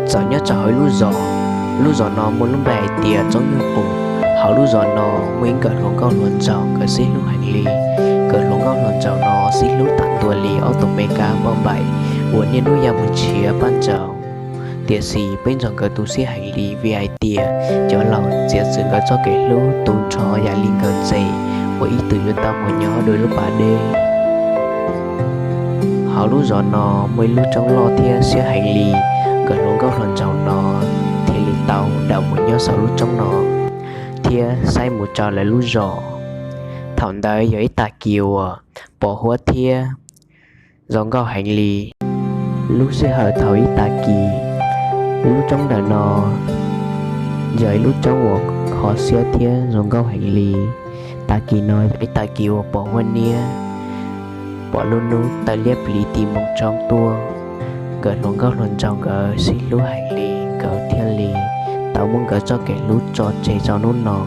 Txawm nyob rau hauv ib lub zos, lub zos no muaj lub npe hais tias Txoov Nyuj Qus. Hauv lub zos no muaj ib nkawm hluas nkauj hluas nraug nkawd sib hlub heev li. Nkawm hluas nkauj hluas nraug no sib hlub tag ntua li ob tug me kab npauj npaim uas niaj hnub ya mus nrhiav paj ntsaum. Tiam sis peb nrog nkawd tu siab heev li vim hais tias cov laus txiav txim nkawd txoj kev hlub tu nrho yam li nkawd ntxes uas ib tug yuav tau mus nyob dua lub pas deb. Hauv lub zos no muaj ib lub roob loj thiab siab heev li. Nkawm hluas nkauj hluas nraug no thiaj li tau daws mus nyob saum lub roob no thiab saib mus rau lawv lub zos. Thaum ntawd yog ib tag kis uas pos huab thiab zoo nkauj heev li. Lub sij hawm thaum ib tag kis, lub roob ntawm no yog ib lub roob uas kho siab thiab zoo nkauj heev li. Tag kis no yog ib tag kis uas pos huab niab, pom lub hnub tawm liab pliv tim moo tshoob tuaj. Nkawm hluas nkauj hluas nraug nkawd sib hlub heev li, nkawd thiaj li tau muab nkawd txoj kev hlub tso tseg rau hnub no.